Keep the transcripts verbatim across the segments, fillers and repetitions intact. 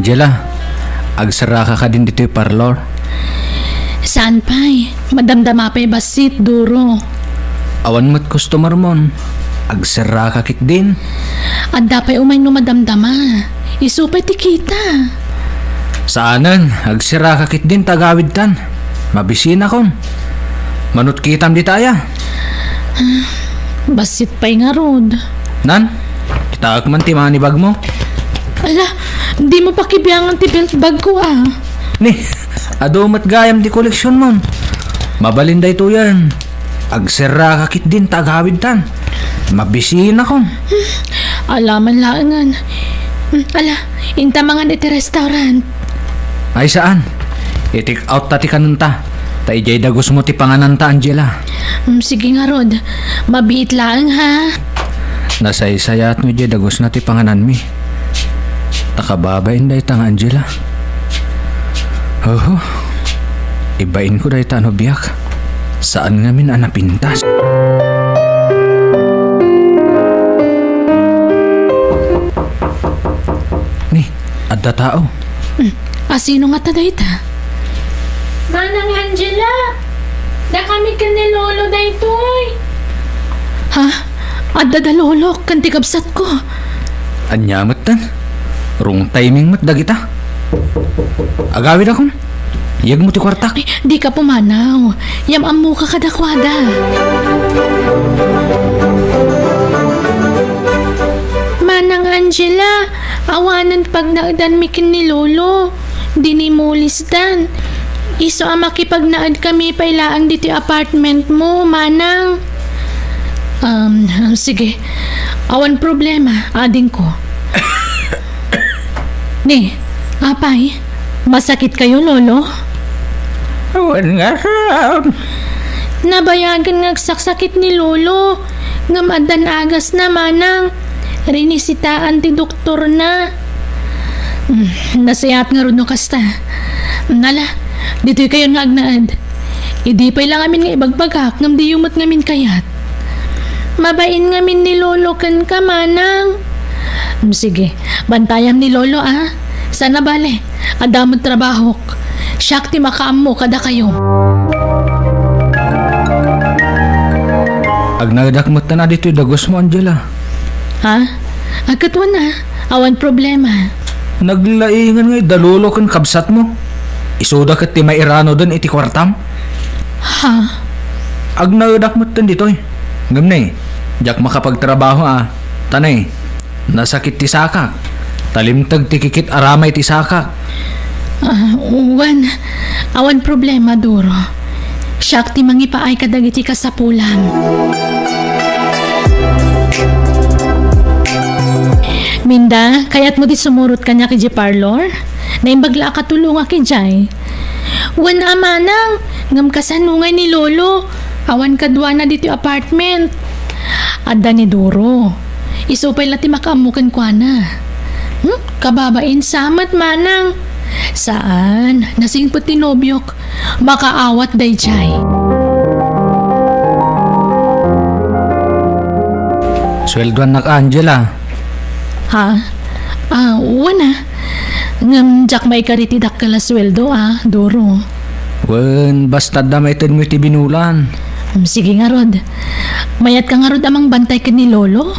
Angela, agserraka kadin ditoy parlor? Saan pay? Madamdama pay bassit, Duro. Awan met customer mon. Agserraka ketdin. Adda pay umay no madamdama. Isu pay ti kita. Saanen, agserraka ketdin ta agawidtan. Mabisinakon. Manut kitam dita aya? Bassit pay ngarud. Nan, kitaek man ti money bag mo. Ala, dimo pakibiangan ti belt bag ko, ah. Ni, adu met gayam ti koleksion mon. Mabalin daytoyen. Agserraka ketdin ta agawidtan. Mabisinakon. Ala man laengen. Hmm, ala, inta mangan iti restaurant. Ay saan. I-take out ta ti kanenta. Ta idiay dagusmo ti pangananta, Angela. Hmm, sige ngarud. Mabiit laeng, ha? Nasaysayaat no idiay dagusna ti pangananmi. Ta kababain dayta nga Angela. Oho. Ibainko dayta a nobiak. Saan ngamin a napintas. Ni, adda tao. Hmm. A sino ngata dayta? Manang Angela, dakami ken ni Lolo daytoy. Ha? Adda da Lolo ken ti kabsatko. Ania metten? Wrong timing met dagita. Agawidakon. Yegmo ti kuartak. Ay, dika pumanaw. Yam-ammoka kadakuada. Manang Angela, awanen pagnaedanmi ken ni Lolo. Dinimulisdan. Isu a makipagnaedkami pay laeng ditoy apartment mo, Manang. Um, sige. Awan problema, adingko. Ni, apay, masakit kayo, Lolo? Awan nga saan. Nabayagen nga agsaksakit ni Lolo, ngem addan agasna, Manang. Rinisitaan ti doktorna. Hmm, nasayaat ngarud no kasta. Nala, ditoy kayon nga agnaed. Idi pay la ngamin nga ibagbagak, ngem diyo met ngamin kayat. Mabain ngamin ni Lolo kenka, Manang. Hmm, sige, bantayam ni Lolo, a. Sana bale, adda met trabahok. Siak ti makaammo kadakayo. Agnaedak metten a ditoy dagusmo, Angela. Ha? Agkatwan a, awan problema. Naglaingan nga idda Lolo ken kabsatmo. Isuda ket ti mairanoden iti kuartam. Ha? Agnaedak metten ditoy. Ngem ne, diak makapagtrabaho a. Ta ne, nasakit ti sakak. Ta limteg ti kikit aramay ti sakak. Ah, wen, awan problema, Duro. Siak ti mangipaay kadagiti kasapulam. Minda, kayatmo ti sumurot kaniak idiay parlor? Naimbag la a katulongak idiay. Wen a, Manang, ngem kasano ngay ni Lolo? Awan kaduana ditoy apartment. Adda ni Duro. Isu pay la ti makaammo kenkuana. Hmm? Kababain sa met, Manang. Saan, nasingpet ti nobiok. Makaawat daydiay. Sueldoannak, Angela. Ha? Ah, wen a. Ngem diak maikari ti dakkel a sueldo a, Duro. Wen, basta adda maitedmo iti binulan. Mm, sige ngarud. Mayatka ngarud a mangbantay ken ni Lolo?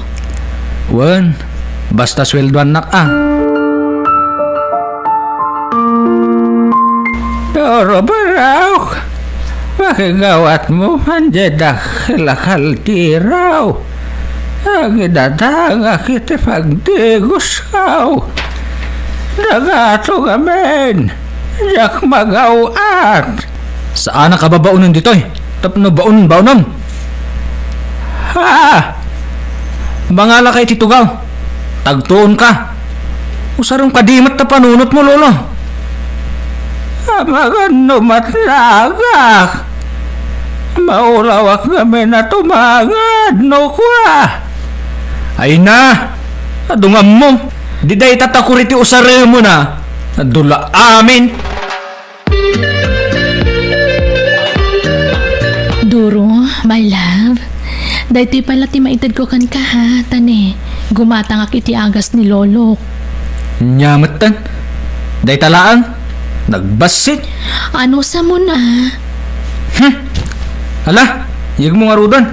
Wen, basta sueldoannak a. Duro, barok. Makigawatmo man diay dakkel a kaldero. Agidatangak iti pagdigosko. Dagato ngamin, diak magaw-at. Saanak a babaonen ditoy tapno baon-baonem. Ha? Mangalaka iti tugaw. Tagtuonka. Usarem kadi met ta panunotmo, Lolo. Amangan no matnagak. Maulawak ngamin a tumangad no kua. Ay na, adungammo. Di dayta takuri ti usaremon a. Nadula amin. Duro, my love. Daytoy pala ti maitedko kenka, ha, ta ne, gumatangak iti agas ni Lolo. Nia metten? Dayta laeng, nagbassit. Ano sa mo na? Hmm. Ala, yegmo ngaruden.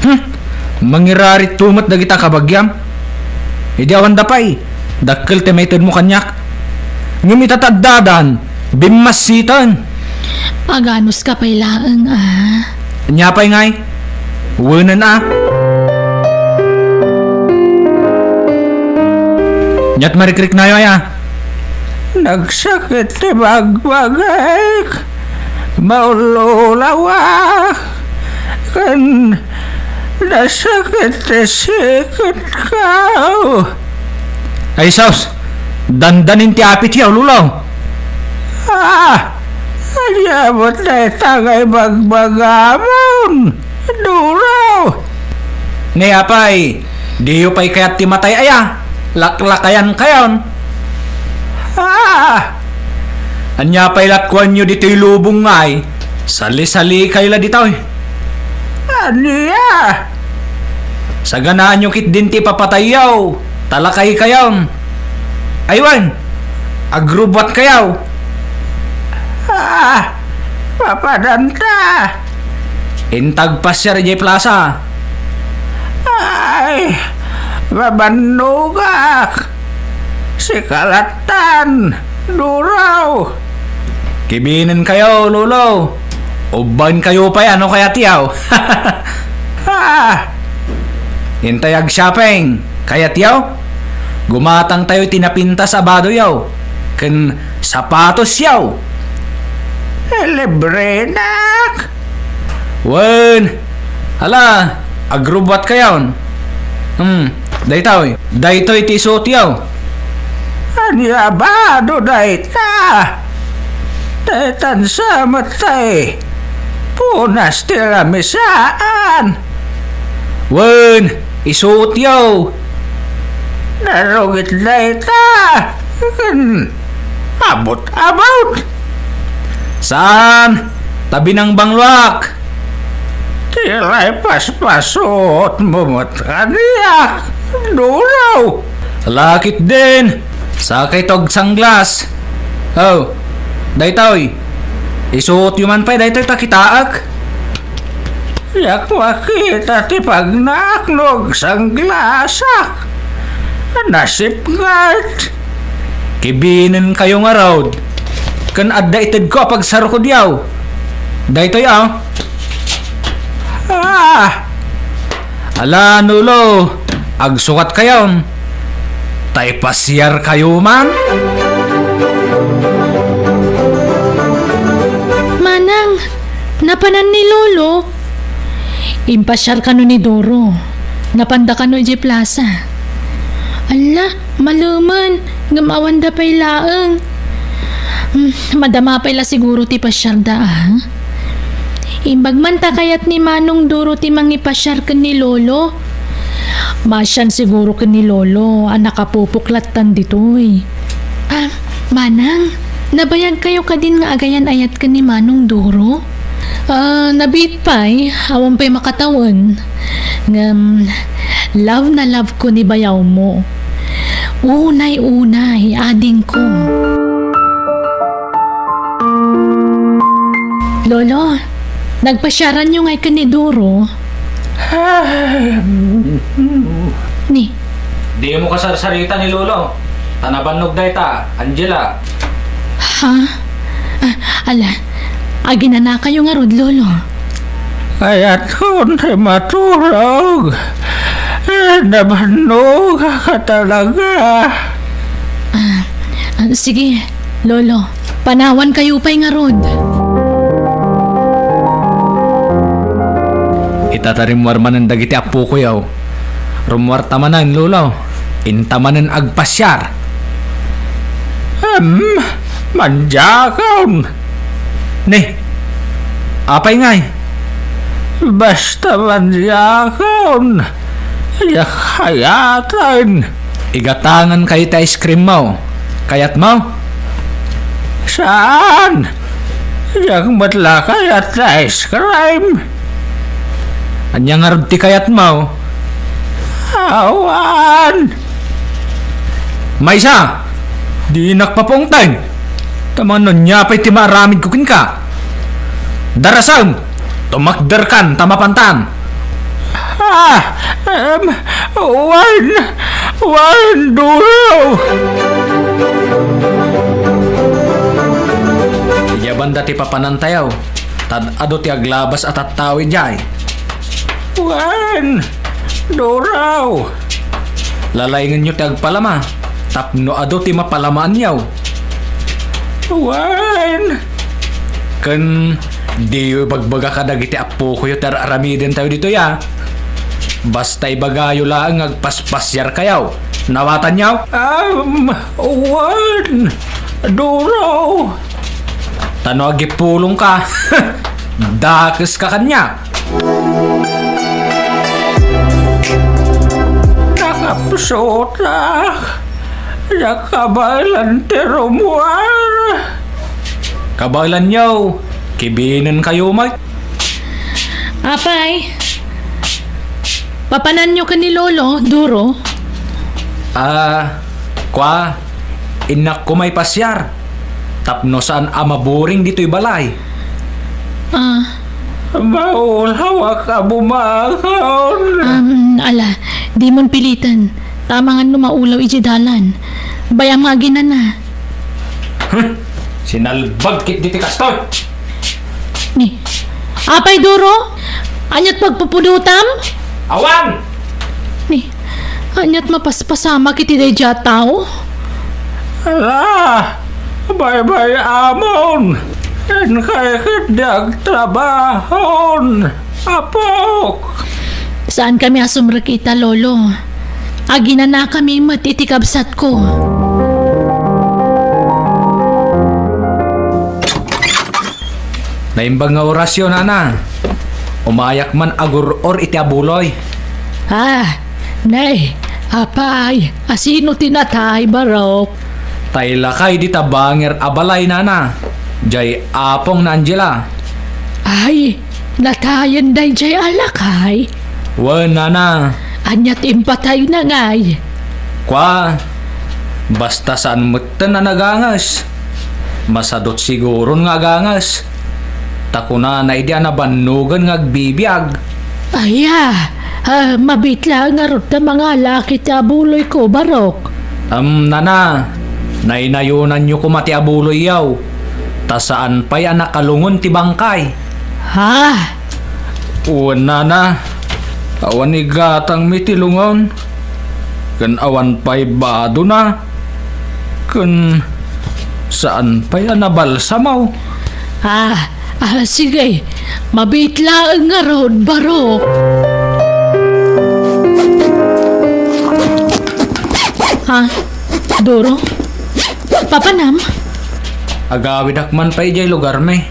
Hmm. Mangirarit to met dagita kabagiam. Idi awan da pay, dakkel ti maitedmo kaniak. Ngem ita ta addadan, bimmassitan. Paganos ka pay laeng, a. Ania pay ngay? Wenen a. Aniat marikriknayo aya? Nagsakit ti bagbagik, maululawak, ken nasakit ti siketko. Ay sus, dandanin ti apit yaw, Lolo. Ah, ania met dayta nga ibagbagamon, Duro? Ni apay, diyo pay kayat ti matay aya? Laklakayan kayon. Ah! Ania pay latkuanyo ditoy lubong ngay? Sali-sali kayo la ditoy. Ania? Saganaanyo ketdin ti ipapatayyo, talakay kayon. Ay wen, agrubbuat kayo. Ah, papadanta. Inta agpasiar idiay plasa. Ay, mabannogak. Sika lattan, Duro. Kibinen kayo, Lolo. Ubbaen kayo pay, ano kayat yaw? Ah! Intay ag-shopping. Kayat yaw? Gumatang tayo ti napintas a bado yaw. Ken sapatos yaw. Eh, libre nak. Wen. Hala, agrubbuat kayon. Hmm, daytoy. Daytoy ti isuot yaw. Ania bado dayta? Daytan sa met tay punas ti lamisaan. Wen, isuot yaw. Narugit dayta. Ken abot-abot. Saan? Tabi ng bangluak. Ti lay paspasuot mo met kaniak, Duro. Lakit din. Sakay tog sunglass. Oh, daytoy. Isuot yo man pay daytoy ta kitaek. Diak makita ti pagnaak no agsunglassak. Nasipnget. Kibinen kayo ngarud. Ken adda itedko a pagsarukod yaw. Daytoy a. Ah! Ala, Lolo, agsukat kayon. Ta ipasiar kayo man. Manang, napanan ni Lolo. Impasiar kano ni Duro. Napanda kano idiay plasa. Alla, malumen, ngem awanda pay laeng. Hmm, madama pay la siguro ti pasiarda, a. Imbag man ta kayat ni Manong Duro ti mangipasiar ken ni Lolo. Masian siguro ken ni Lolo a nakapupok lattan ditoy. Ah, Manang, nabayag kayo kadin nga agayan-ayat ken ni Manong Duro? Ah, nabiit pay, awan pay makatawen. Ngem, love na love ko ni bayawmo. Unay-unay, adingko. Lolo, nagpasiaranyo ngay ken ni Duro? Ni? Dimo kasarsarita ni Lolo. Ta nabannog dayta, Angela. Ha? Ah, ala, aginanakayo ngarud, Lolo? Kayatkon ti maturog. Eh, nabannogak talaga. Ah, ah, sige, Lolo, panawan kayo pay ngarud. Ita ta rimmuar manen dagiti appokoyo. Rummuarta manen, Lolo. Inta manen agpasiar. Em, mandiakon. Ni, apay ngay? Basta mandiakon. Diak kayaten. Igatangan kayo ti ice cream mo. Kayat mo? Saan? Diak met la kayat ti ice cream. Ania ngarud ti kayat mo? Awan. Maysa! Dinak papaungtan. Ta mano ania pay ti maaramidko kenka? Darasem! Tumakderkan ta mapantan! Ah! Em, wen! Wen, Duro! Idiay banda ti papanantayo, ta adu ti aglabas a tattao idiay. Wen! Duro! Lalaingenyo ti agpalama tapno adu ti mapalamaanyo. Wen! Ken diyo ibagbaga kadagiti appokoyo ti ar-aramidentayo ditoy a. Basta ibagayo laeng nga agpaspasiarkayo. Nawatanyo? Am, wen! Duro! Ta no agipulongka, dakeska kaniak. Nakapsutak, nakabaelan ti rummuar. Kabaelanyo, kibinenkayo met. Apay, papananyo ken ni Lolo, Duro? Ah, kua, innak koma ipasiar. Tapno saan a maburing ditoy balay. Ah. Maulawak a bumangon. Um, ala, dimon piliten. Tama nga no maulaw iti dalan. Bay-am nga aginana. Huh? Sinalbag ketdi ti kastoy. Ni, apay Duro? Aniat pagpupudotam? Awan! Ni, aniat mapaspasamak iti daydiay a tao? Ala, baybay-amon. Inkay ketdi agtrabahon, apok. Saankami a sumrek ita, Lolo. Aginanakami met iti kabsatko. Naimbag nga orasyo, nana. Umayak man agur-or iti abuloy. Ah, nay, apay, asino ti natay, barok? Tay lakay dita bangir a balay, nana. Jay apong na Angela. Ay, natayen dayjay a lakay? Wen, nana. Ania ti impatayna ngay? Kua, basta saan metten a naganges. Masadut siguron nga aganges. Ta kunana idi a nabannogen nga agbibiag. Aya, ah, mabiit laeng ngarud ta mangalak iti abuloyko, barok. Em, nana, naynayonanyo koma ti abuloyyo, ta saan pay a nakalungon ti bangkay. Ha? Wen, nana, awan igatangmi ti lungon, ken awan pay badona, ken saan pay a nabalsamo. Ah, ah, sige, mabiit laeng ngarud, barok. Ha? Duro? Papanam? Agawidak man pay idiay lugarmi,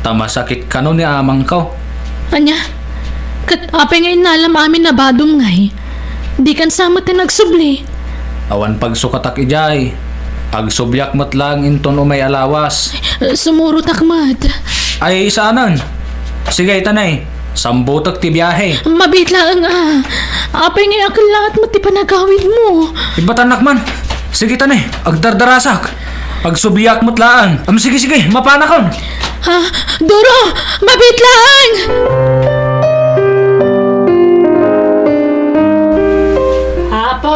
ta masakit kano ni amangko. Ania? Ket apay nga innalam amin a badom ngay? Dikan sa met ti nagsubli. Awan pagsukatak idiay. Agsubliak met laeng inton umay a lawas. Eh, sumurotak met. Ay, saanen. Sige, ita nay. Sambutek ti biahe. Mabiit laeng a. Apay nga akellangat met ti panagawidmo? Ibatannak man. Sige, ita nay. Agdardarasak. Agsubliak met laeng. Am, sige, sige. Mapanakon. Ha? Duro! Mabiit laeng! Apo,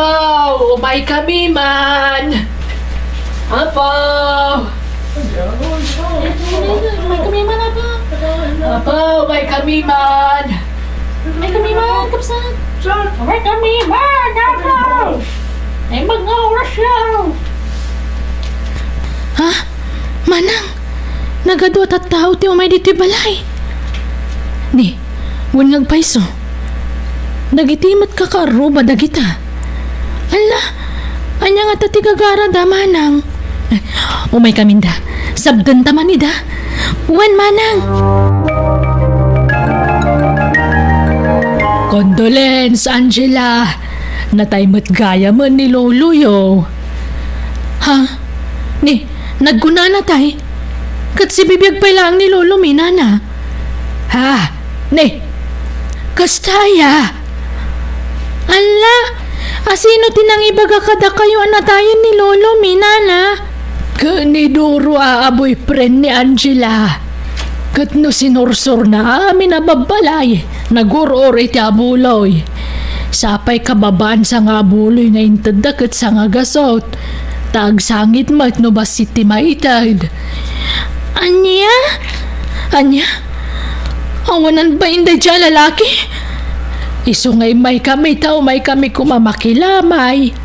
umay kami man! Apo! Umay kami man, Apo! Apo, umay kami man! Umay kami man, kapsat! Umay kami man, Apo! Ay, mga oras lang! Ha? Manang, nagadu a tattao ti umay ditoy balay. Ni, wen nga agpayso. Dagiti met kakaarruba dagita. Alla, ania ngata ti gagarada, manang? Eh, umay kaminda. Sabdenta man ida. Wen, manang. Condolence, Angela. Natay met gayamen ni loloyo. Ha? Ni, nagkunana tay? Ket sibibiag pay laeng ni lolomi, nana. Ha? Ni, kasta aya? Alla, Asino ti nangibaga kadakayo a natayen ni Lolo mi, Nana? Ket ni Duro a boyfriend ni Angela. Ket no sinursorna amin a babbalay, nagur-or iti abuloy. Sapay kababaan sanga abuloy nga intedda ket sanga gasut. Ta agsangit met no bassit ti maited. Ania? Ania? Awanan bain daydiay a lalaki? Isu nga immaykami ta umaykami koma makilamay.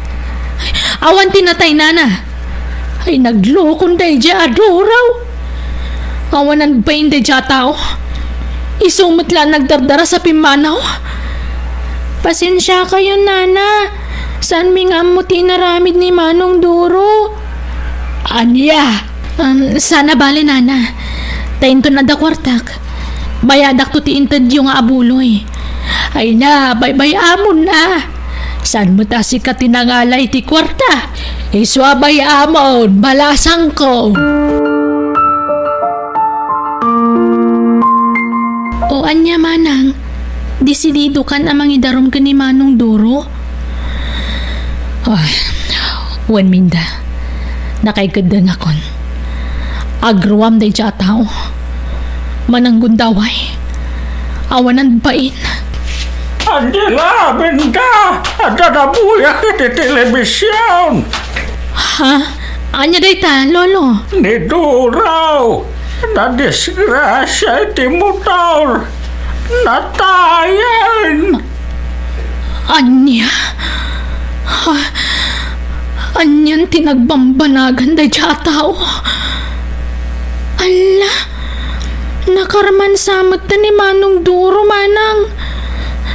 Awan ti natay, Nana. Ay, naglukon daydiay a Duro. Awanan bain daydiay a tao. Isu met la nagdardara sa pimmanaw. Pasensiakayo, Nana. Saanmi nga ammo ti inaramid ni Manong Duro. Ania? Um, saan a bale, Nana. Ta inton adda kuartak, bayadakto ti intedyo nga abuloy. Ay na, baybay-amon na. Saan met a sika ti nangala iti kuarta? Isu a bay-amon, balasangko. O ania, Manang? Desididokan a mangidarum ken ni Manong Duro? Ay, wen, Minda. Nakaikeddengakon. Agruam daydiay a tao. Mananggundaway. Awanan bain. Angela, Minda! Adda nabuyak iti telebision! Ha? Ania dayta, Lolo? Ni Duro! Nadisgrasia iti motor! Natayen! Ania? Ha? Anian ti nagbambanagan daydiay a tao? Alla, nakarmansa metten ni Manong Duro, Manang.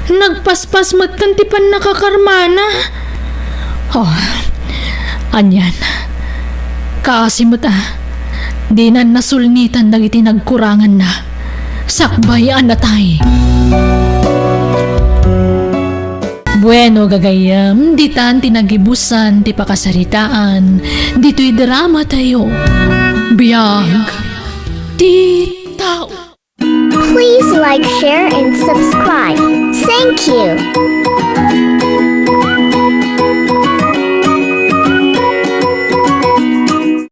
Nagpaspas metten ti pannakakarmana. Oh, anian? Kaasi met a, dinan nasulnitan dagiti nagkuranganna. Sakbay a natay. Bueno, gagayyem, ditan ti nagibusan ti pakasaritaan ditoy dramatayo. Biag ti tao. Please like, share, and subscribe. Thank you.